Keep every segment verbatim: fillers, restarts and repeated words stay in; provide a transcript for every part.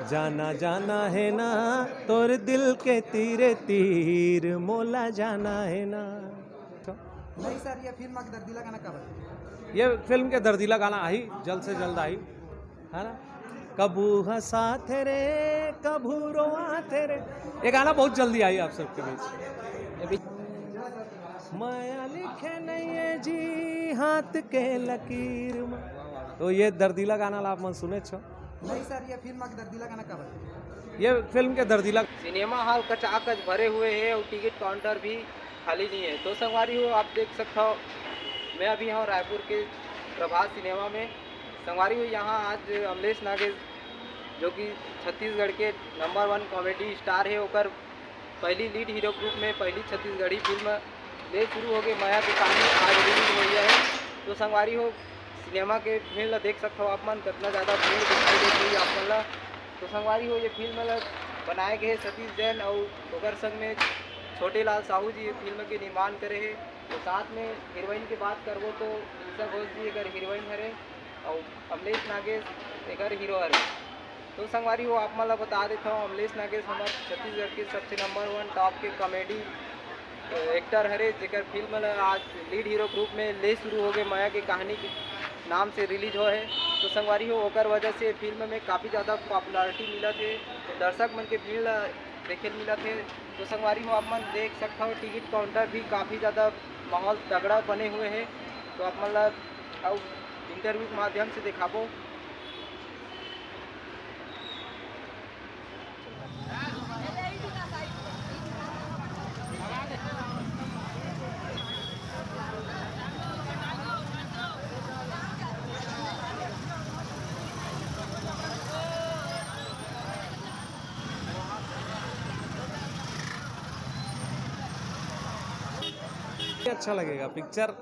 जाना जाना है ना, तोर दिल के तीरे तीर, मोला जाना है ना। नहीं सर, ये फिल्म के दर्दीला गाना कब है? ये फिल्म के दर्दीला गाना आई, जल्द से जल्द आई, है ना। कभू हंसाथे रे, कभू रोआथे रे, ये गाना बहुत जल्दी आई आप सबके बीच। माया लिखे नहीं है जी हाथ के लकीर में, तो ये दर्दीला गाना ला आप मन सुने छो। नहीं सर, ये फिल्म के दर्दीला गाना कब है? ये फिल्म के दर्दीला। सिनेमा हॉल कचाकच भरे हुए हैं और टिकट काउंटर भी खाली नहीं है। तो संगवारी हो, आप देख सकते हो, मैं अभी हूँ रायपुर के प्रभात सिनेमा में। संगवारी हो, यहाँ आज अमलेश नागेश, जो कि छत्तीसगढ़ के नंबर वन कॉमेडी स्टार है, ओकर पहली लीड हीरो के रूप में पहली छत्तीसगढ़ी फिल्म ले शुरू हो गए मया के कहानी आज रिलीज हो गया है। तो संगवारी हो, सिनेमा के भीड़ ला देख सकते हो आप मन, कितना ज़्यादा भीड़ दिखाई देती है आप मन ला। तो संगवारी हो, ये फिल्म ला बनाए गए सतीश जैन और ओकर संग में छोटे लाल साहू जी ये फिल्म के निर्माण करे हैं। तो साथ में हीरोइन की बात करबो तो ईशा घोष जी एकर हीरोइन हरे और अमलेश नागेश एकर हीरो हरे। तो संगवारी हो, आप मन ला बता देता हूँ, अमलेश नागेश हमारे छत्तीसगढ़ के सबसे नंबर वन टॉप के कॉमेडी एक्टर हरे, जेकर फिल्म ला आज लीड हीरो के रूप में ले शुरू हो गए मया के कहानी के नाम से रिलीज हो है। तो संगवारी हो, ओकर वजह से फिल्म में काफ़ी ज़्यादा पॉपुलैरिटी मिला थे, तो दर्शक मन के भीड़ ला देखे मिला थे। तो संगवारी हो, आप मन देख सकता हो, टिकट काउंटर भी काफ़ी ज़्यादा माहौल तगड़ा बने हुए है। तो आप मन ला अब इंटरव्यू के माध्यम से दिखाबो। अच्छा लगेगा पिक्चर।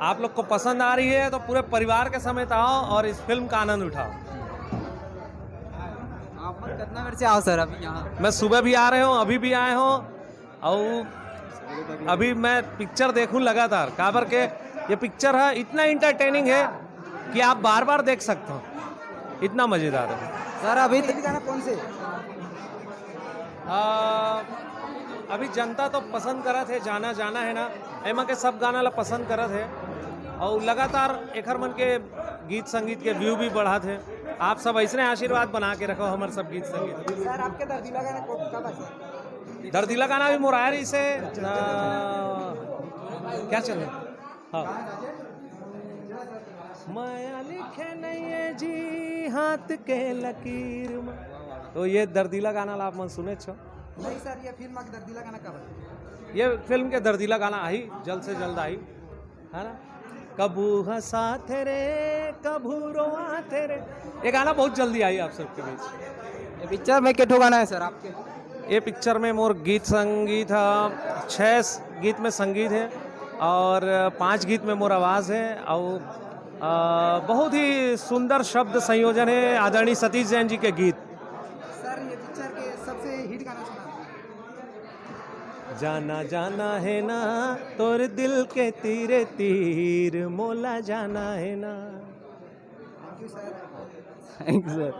आप लोग को पसंद आ रही है तो पूरे परिवार के समेत आओ और इस फिल्म का आनंद उठाओ। आप मन कितना बेर से आओ सर अभी यहाँ? मैं सुबह भी आ रहे हूँ, अभी भी आए हूँ, और अभी मैं पिक्चर देखूँ लगातार। काबर के ये पिक्चर है, इतना एंटरटेनिंग है कि आप बार बार देख सकते हो, इतना मज़ेदार है। सर अभी त- गाना कौन से? आ, अभी जनता तो पसंद करत है, जाना जाना है ना, एमा के सब गाना ला पसंद करत है और लगातार एखर मन के गीत संगीत के व्यू भी बढ़त है। आप सब ऐसने आशीर्वाद बना के रखो हमर सब गीत संगीत। सर आपके दर्दीला गाना को कब है सर? दर्दीला गाना भी मोर आए रहिस है। आ, क्या चल रहा है? हाँ। माया लिखे नहीं है जी हाथ के लकीर में। तो ये दर्दीला गाना ला आप मन सुने छो। नहीं सर, ये फिल्म के दर्दीला गाना कब है? ये फिल्म के दर्दीला गाना आई, जल्द से जल्द आई, है ना। कभू हंसाथे रे, कभू रोआथे रे, ये गाना बहुत जल्दी आई आप सबके बीच। ये पिक्चर में के ठो गाना है सर आपके? ये पिक्चर में मोर गीत संगीत है, छः गीत में संगीत है और पांच गीत में मोर आवाज़ है और, आ, बहुत ही सुंदर शब्द संयोजन है आदरणीय सतीश जैन जी के गीत। सर ये पिक्चर के सबसे हिट गाना सुना। जाना जाना है ना, तोर दिल के तीरे तीर, मोला जाना है ना। Thank you sir. Thank you sir.